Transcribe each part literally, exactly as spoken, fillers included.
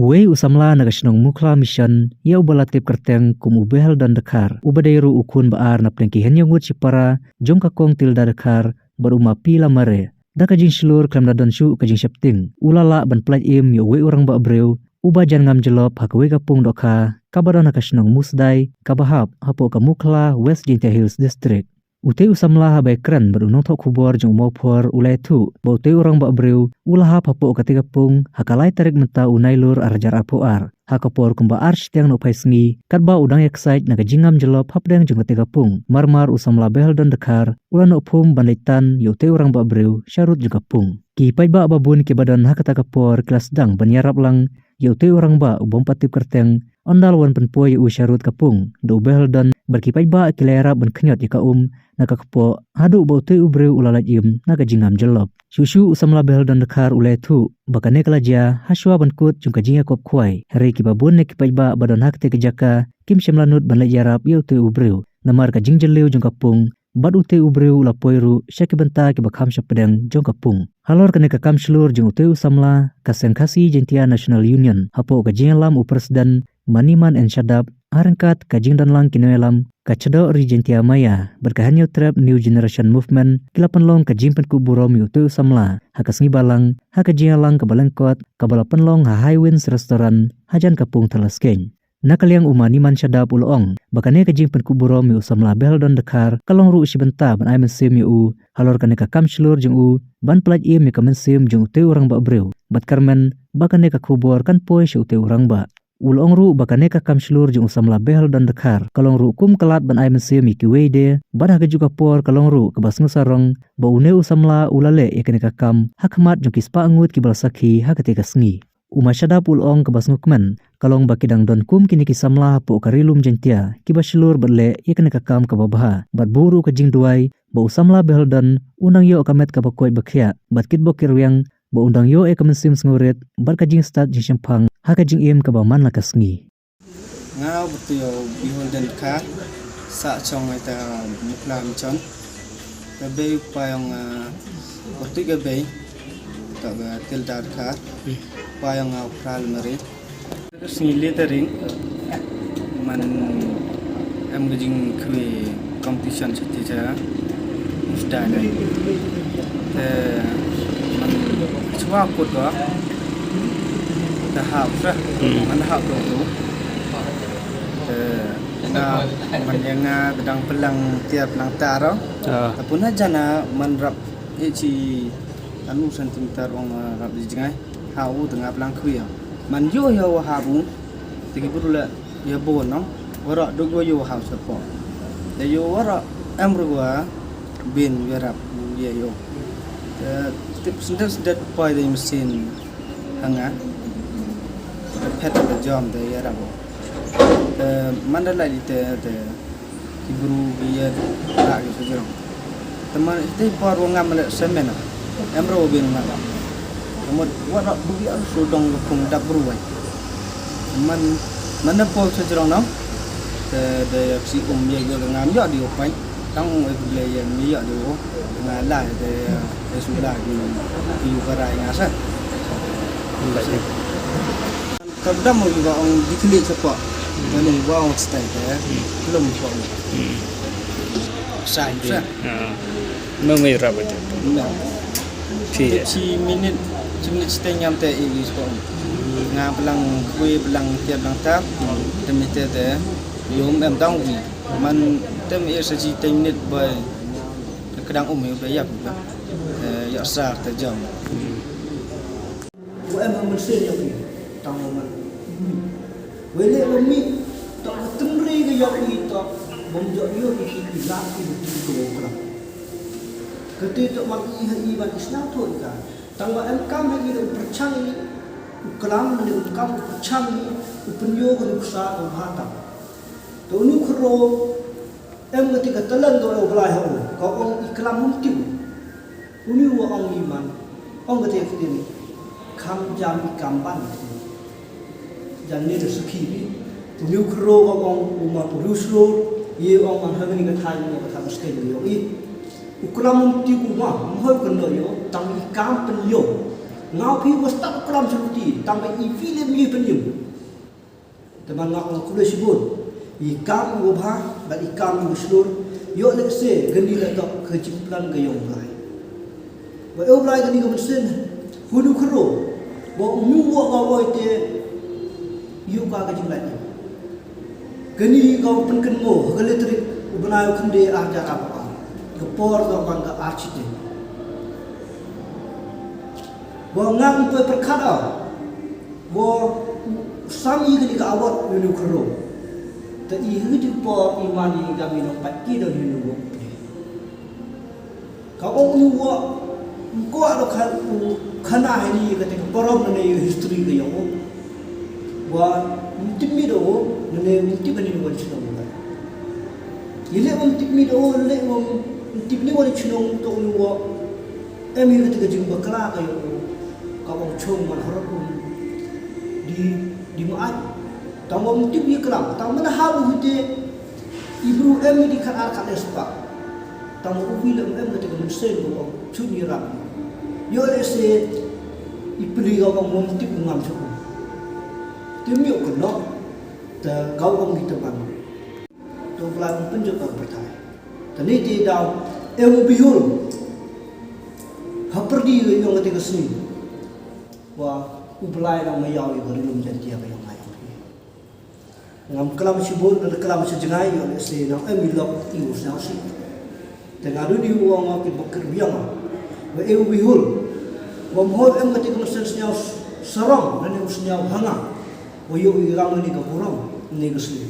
Uwei u samla na ka shnong Mukhla Mission, ïa uba la tip kyrteng kum u Beheldon Dkhar, uba dei ruh u khun ba ar na pdeng ki hynñiew ngut shipara jong ka Kong Tilda Dkhar bad u Ma Pi Lamare. Da ka jingshlur khlem da don shuh ka jingsheptieng, u la lah ban pyllait im ïa uwei u rangbah briew uba jan ngam jyllop ha kawei ka pung dohkha kaba don ha ka shnong Musdai, kaba hap hapoh ka Mukhla, West Jaintia Hills District. Utei u samla haba ïakren bad u nongthoh khubor jong u Mawphor u la ïathuh ba utei u rangbah briew u la hap hapoh katei ka pung ha ka lai tarik mynta u Nailur ar hajar arphew ar, ha ka por kumba ar shiteng nohphai sngi, katba u dang ïaksaid na ka jingngam jyllop hapdeng jong katei ka pung. Marmar u samla Beheldon Dkhar u la noh phum ban leit tan ïa utei u rangbah briew sharud jong ka pung. Ki paidbah babun kiba don ha kata ka por ki la sdang ban ïarap lang ïa utei u rangbah u bym pat tip kyrteng, ynda la wan pynpoi ïa u sharud ka pung da u Beheldon bad ki paidbah ki la ïarap ban khñiot ïa ka um na ka kpoh, haduh ba utei u briew u la lait im na ka jingngam jyllop. Shuh shuh u samla Beheldon Dkhar u la ïathuh ba kane ka la jia hashwa ban kut jong ka jingïakop khwai, hynrei kiba bun na ki paidbah ba don ha katei ka jaka kim shym la nud ban leit ïarap ïa utei u briew namar ka jingjylliew jong ka pung, bad utei u briew u la poi ruh sha ki bynta kiba kham shapdeng jong ka pung. Halor kane ka kam shlur jong utei u samla, ka Seng Khasi Jaintia National Union, hapoh ka jingïalam u President Maniman N Shadap, ha ryngkat ka jingdonlang ki nongïalam ka Chaddoh Ri Jaintia Maya bad ka Hynñiewtrep New Generation Movement, ki la pynlong ka jingpynkup burom ïa utei u samla ha ka sngi Balang, ha ka jingïalang kaba lyngkot kaba la pynlong ha Highwinds Restaurant hajan ka pung Thadlaskeiñ. Na ka liang u Maniman Shadap u la ong ba kane ka jingpynkup burom ïa u samla Beheldon Dkhar ka long ruh shi bynta ban ai mynsiem ïa u halor kane ka kam shlur jong u ban pyllait im ïa ka mynsiem jong utei u rangbah briew, bad kyrmen ba kane ka khubor kan poi sha utei u rangbah. U la ong ruh ba kane ka kam shlur jong u samla Beheldon Dkhar ka long ruh kum ka lad ban ai mynsiem ïa kiwei de, bad ha kajuh ka por ka long ruh kaba sngewsarong ba une u samla u la leh ïa kane ka kam ha khmat jong ki spah ngut kiba la sakhi ha katei ka sngi. U Ma Shadap u la ong kaba sngewkmen ka long ba ki dang don kum kine ki samla hapoh ka Ri Lum Jaintia kiba shlur bad leh ïa kane ka kam kaba bha, bad buh ruh ka jingduwai ba u samla Beheldon un nang ïoh ka met kaba koit ba khiah bad kitbok kitrwiang, ba un dang ïoh ïa ka mynsiem sngewrit bad ka jingstad jingshemphang ha ka jingim kaba man la ka sngi. Nga u Beheldon Dkhar, sah chong ïa ta Mukhla Mission. Ka bei u pa ïong, ah, u tu ka bei, ta ka Tilda Dkhar, pa ïong, ah, u Phral Mari. Sngi le tarik man em ka jingkhui competition sa ti sa. Musda ne. Te man chwa kut wa. Te hap sa. Hmm. Man hap tu tu. Te nga man ïa nga dang pynlang tiar pynlang tar. Ah. Te pun ha jana man rap ïa chi anu centimeter ong, ah, rap ïa jngai. Ha u te nga pynlang khui. Man ïoh ïoh wa hap u. Te ki bru la ïa bon nong. Waroh duk wa ïoh hap sa po. Te ïoh waroh em ru wa bin ïarap ïa ïoh. Te tip sendet sendet poi de mesin ha nga. Te phet te jom te ïarap. Te man da lai te te ki bru ki ïa la ki sejrong. Te man te por wa ngam le semen. Em ru bin ngam. Te mut waroh bu ïa su dong ka pung dap bru wai. Man, man na pol sejrong nong. Te de ïa si um ïa ïa ngam ïa di upai. Tang um ai ble ïa mi ïa di u. Nga la de ïa su la di ïa u karai nga sa. Ka dam mo ba ong di klik sa pa. Mane ba ong stai te. Belum pa. Sa sa. Ah. Mengirap aja. Nah. Chi. Chi minit, chi minit siteng nyam te i is ko. Nga pynlang kwe, pynlang tiap, pynlang tap. Te mi te te. Yom em dang wi. Man te mi sa chi teng minit bai. Kedang um yu bai yap. Eh, yak sa te jam. Wa em ha mynsiem ïa u, tang wa man. Wa leh wa mih, tang ka tymri ka ïa u, tang bym jot ïoh ïa ki, ki lak ki, ki, ki, ki, ki. Kata tang man i ha i ban i sngewthuh ïa ka. Tang wa em kam ha i da u pyrchang i, u klam ne u kam u pyrchang i, u pynïoh ka nuksa ka bha tang. To u nukhrong, em kata ka talent to u Blai ha u, ka ong i klam um tip. Uni wa ong i man, ong kata ka ktien, kham jam i kam ban kata. Jan ni da sakhi bi, uni u kro wa ong u ma u lu slo, ye ong man ha ni ka thai ni ka thai sken ni ong i. U klam um ti u ma, um hoi kan do yo, tang i kam pen yo. Nga u phi ba stad u klam sha luti, tang ba i phi lem i pynim. Te man nga ong khublei shibun. I kam u bha, bad i kam u shlur, ïoh lehse kane la dok ka jingplan ka ïong Blai. Ba ïoh Blai kane ka mynsiem, hun u khro, ba u ñu wok ba woi te, ïoh ka ka jinglait. Kane ka u pynkynmo, ha ka letrik, u bnai u khynde ar hajar arphew ar. Ka por ka man ka ar chite. Ba nga ym poi pyrkhat a. Ba sam i kane ka award ïa u khro. Te i hi ti por i man i ka mi nong pat ki don hi nu. Ka ong u wa ko ado kha u khana hi ni ka te ka parom ne history ka yong. Wa ym tip mi do ne ym tip ni wan chnong. Ile ym tip mi do le ym tip ni wan chnong to u wa. Em hi ka te ka jingbakla ka yong. Ka ong chong man harap di di ma ai. Tang ym tip i klam tang man ha u hite. I bru em i di khat ar khat le spah. Tang u wi lem em kata ka mynsiem ka ong chun i rap. Ïoh lehse i pli ka ong ym tip ngam chuk. Te mi ïoh kynnoh te ka ong i te ban. To Blai ym pynjot ka pyrthai. Te ni te daw em u bihul. Ha pyrdi ka ïong kata ka sngi. Wa u Blai dang ma ïaw ïa ka ri lum Jaintia ka ïong ai. Ngam klam shibun, ngam klam sha jngai, ïoh lehse nang em i lok i u sñiaw sih. Te nga duni u ong ki bok kyrwiang. Wa e u bihul. Wa mhol em kata ka mynsiem sñiaw sarong, nane u sñiaw hanga. Wa ïoh i rang ni ka burom, ni ka sih.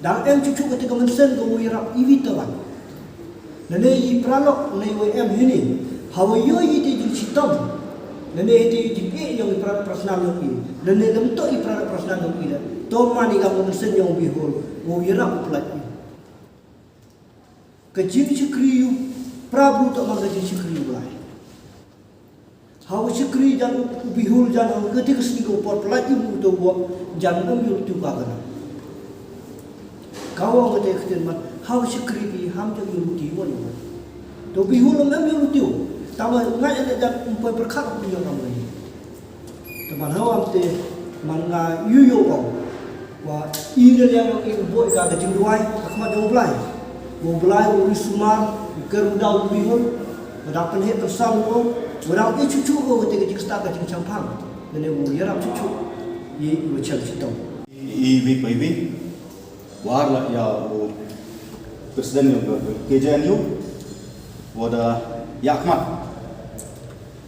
Dang em chuchu kata ka mynsiem ka u ïarap i wi tawan. Nane i paralok, nane wa em hini. Hawa ïoh i te jingchitom. Nane i te jingeh ïong i paralok prasnam ïong i. Nane lem to i paralok prasnam ïong i. To man i ka mynsiem ïong bihul. Wa ïarap u plat i. Ka jingshakri ïu, pra bru to man ka jingshakri ïu Blai. Hawa shakri jan u bihul jan hawa kati ka sngi ka u por plat ïu u to wa jan ngam ïu tu ka kana. Ka wa kati ka tin man, hawa shakri ki ham jan ïu ti wa ïu. To bihul ngam ïu ti. Tawa ngai ane jan um poi perkhat u ïu ngam ïu. Te man hawa te man nga ïu ïu ong. Wa i ne liang ïong i u boi ka ka jingduwai, ka khmat jong u Blai. Wa u Blai u ri sumar, u ker u daw u bihul, wa dang pynheh pynsam u, wa dang i chuchu u, wa te ka jingstad ka jingchangphang. Nane u ïarap chuchu, i, i wa chang chitong. I wi pa i wi, war la ïa u president ïong ka K J N U, wa da ïa khmat.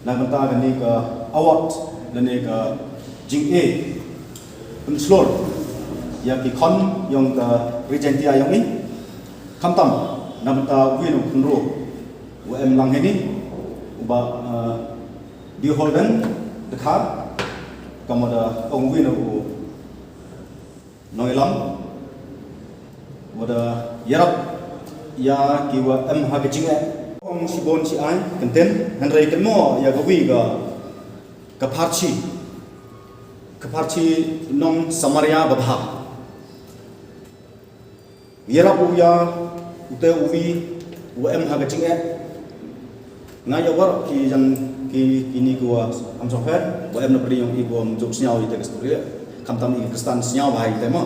Na ka bynta kane ka award, lane ka jingeh, pynshlur, ïa ki khon, ïong ka Ri Jaintia ïong i, khamtam, na ka bynta uwei na u khynroo, u em lang hini, u bah, eh, Biholden, Dkhar, ka mut da ong uwei na u nongïalam, wa da ïarap ïa ki wa em ha ka jingeh. Ong shibun shi ai, kyntien, hynrei kynmaw ïa ka wi ka, ka pharshi, ka pharshi nong Samaria babha. Ïarap u ïa, u te u wi, u em ha ka jingeh. Nga ïa war ki jan ki, kini ki wa am song pher, wa em na pyrdi ïong i wa ym ju sñiaw i te ka story. Khamtam i Khristan sñiaw bha i te ma.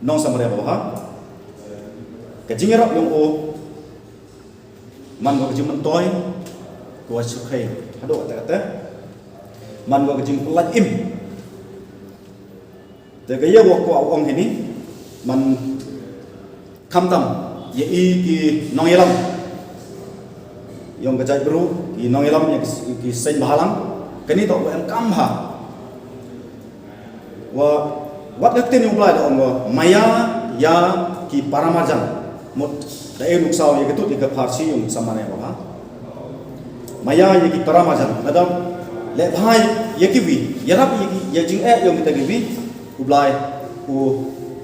Nong Samaria babha. Ka jingïarap ïong u man ka jingmyntoi, ka wa shu khei haduh kata kata. Man ka jingpyllait im. Te ka ïa wa kwah ong hini, man khamtam, ïa i ki nongïalam. Ïong ka jaitbru, ki nongïalam, ïa ki, ki seng bhalang, kani to wa em kam ha. Wa, wat ka ktien ïong Blai da ong wa, maya, ïa ki paramarjan. Mut, da e nuksaw ïa ka tut ïa ka pharshi ïong Samaria babha. Maya ïa ki paramarjan, lada leh bha ïa ki wi, ïarap ïa ki, ïa jingeh ïong kita ki wi, u Blai, u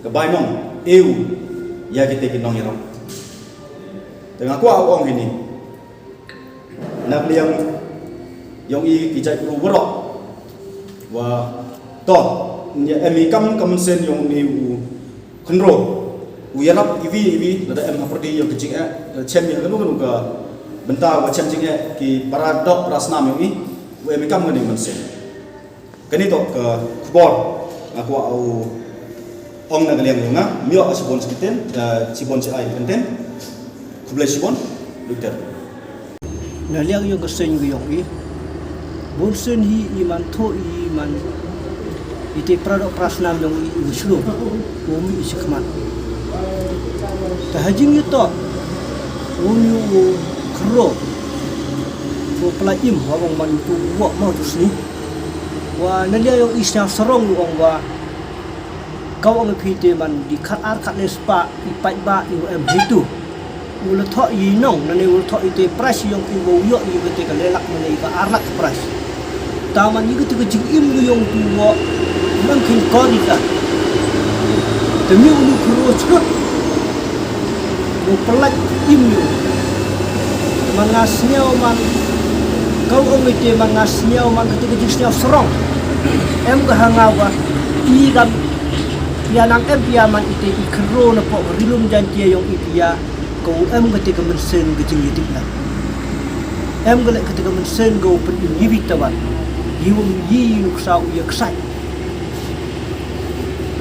ka bai nong, e u, ïa kita ki nongïarap. Te nga kwah u ong hini. Na ka liang ïong i ki jaitbru waroh. Wa, to, ïa em i kam ka mynsiem ïong i u khynroo. U ïarap i wi i wi, lada em ha pyrdi ïong ka jingeh, lada chem ïa kano kano ka bynta wa chem jingeh ki para doh para snam ïong i. U em i kam kane mynsiem. Kane toh ka khubor nga kwah u ong na ka liang yong nga, mioh shibun shi kyntien, eh, shibun shi ai kyntien. Khublei shibun, Doktor. Na liang yong ka seng ka yong i, bun sien hi i man thoh i man i te pra doh pra snam yong i, i u shlur, u mih i shakhmat. Te ha jingïatoh u ni u khro, u pla im, wa bang man tu wok ma tu sni. Wa na liang yong i sniaw sarong u ong wa, ka ong phi te man di khat ar khat le spah i paidbah i u em hitu. U la thoh i nong, nane u la thoh i te price yong i wa u ïoh i kate ka le lak nane i ka ar lak price. Ta man i kate ka jingim u yong tu wa, nang kin kor i ka. Te mi u nu khro skrut. U pynlait im ïa u. Man nga sniaw man, ka ong i te man nga sniaw man kate ka jingsniaw sarong. Em ka ha nga wa i kam pia nang em pia man i te i khro na pok rilum jan tia yong i pia. Ka u em kate ka mynsiem ka jingïatip na. Em ka leh kate ka mynsiem ka u pyn im i bit taban. I wang i nuksa u ïa ksai.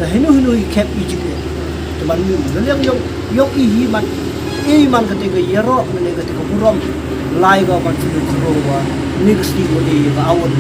Da hinu hinu i khep i jik. Te man ngi na liang yong, yong i hi man. I man kate ka ïaroh, mane kate ka burom. Lai ka man shu khro wa. Ni ka sli wa i ka awan.